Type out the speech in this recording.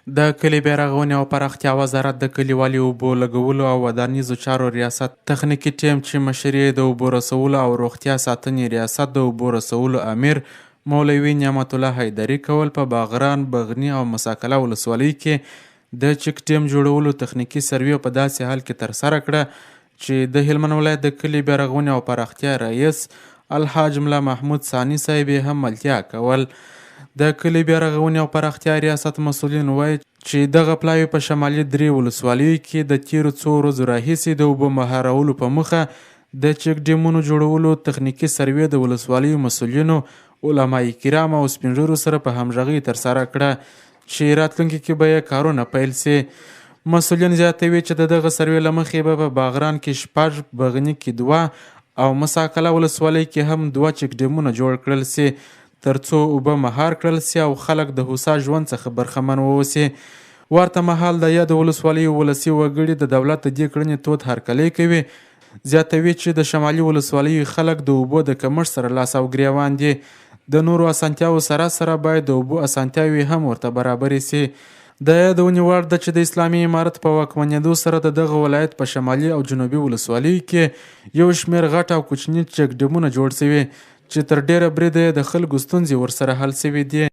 د کلي بیارغونې او پراختیا وزارت د کلیوالي اوبو لګولو او ودانیزو چارو ریاست تخنیکي ټیم چې مشري یې د اوبو رسولو او روغتیا ساتنې ریاست د اوبو رسولو امیر مولوي نعمت الله حیدري کول په باغران، بغني او موسی کلا ولسوالۍ کې د چک ډیم جوړولو تخنیکي سروې په داسې حال کې ترسره کړه چې د هلمند ولایت د کلي بیارغونې او پراختیا رییس الحاج ملا محمود ثاني صاحب یې هم ملتیا کول. د کلي بیارغونې او پراختیا ریاست مسؤلین وایي چې دغه پلاوي په شمالي درې ولسوالیو کې د تېرو څو ورځو راهیسې د اوبو مهارولو په موخه د چک ډیمونو جوړولو تخنیکي سروې د ولسوالیو مسؤلینو، علماء کرامو او سپینږیرو سره په همغږۍ ترسره کړه چې راتلونکي کې به یې کارونه پیل شي. مسؤلین زیاتوي چې د دغه سروې له مخې به په باغران کې شپږ، بغني کې دوه او موسی کلا ولسوالۍ کې هم دوه چک ډیمونه جوړ کړل شي ترڅو اوبه مهار کړل شي او خلک د هوسا ژوند څخه برخمن واوسي. ورته مهال د یادو ولسوالیو ولسي وګړي د دولت د دې کړنې تود هرکلی کوي، زیاتوي چې د شمالي ولسوالیو خلک د اوبو د کمښت سره لاس او ګریوان دي، د نورو اسانتیاوو سره سره باید د اوبو اسانتیاوې هم ورته برابرې شي. د یادونې وړ ده چې د اسلامي امارت په واکمنېدو سره د دغه ولایت په شمالي او جنوبي ولسوالیو کې یو شمېر غټ او کوچني چک ډیمونه جوړ شوي چې تر ډېره بریده یې د خلکو ستونزې ورسره حل شوې دي.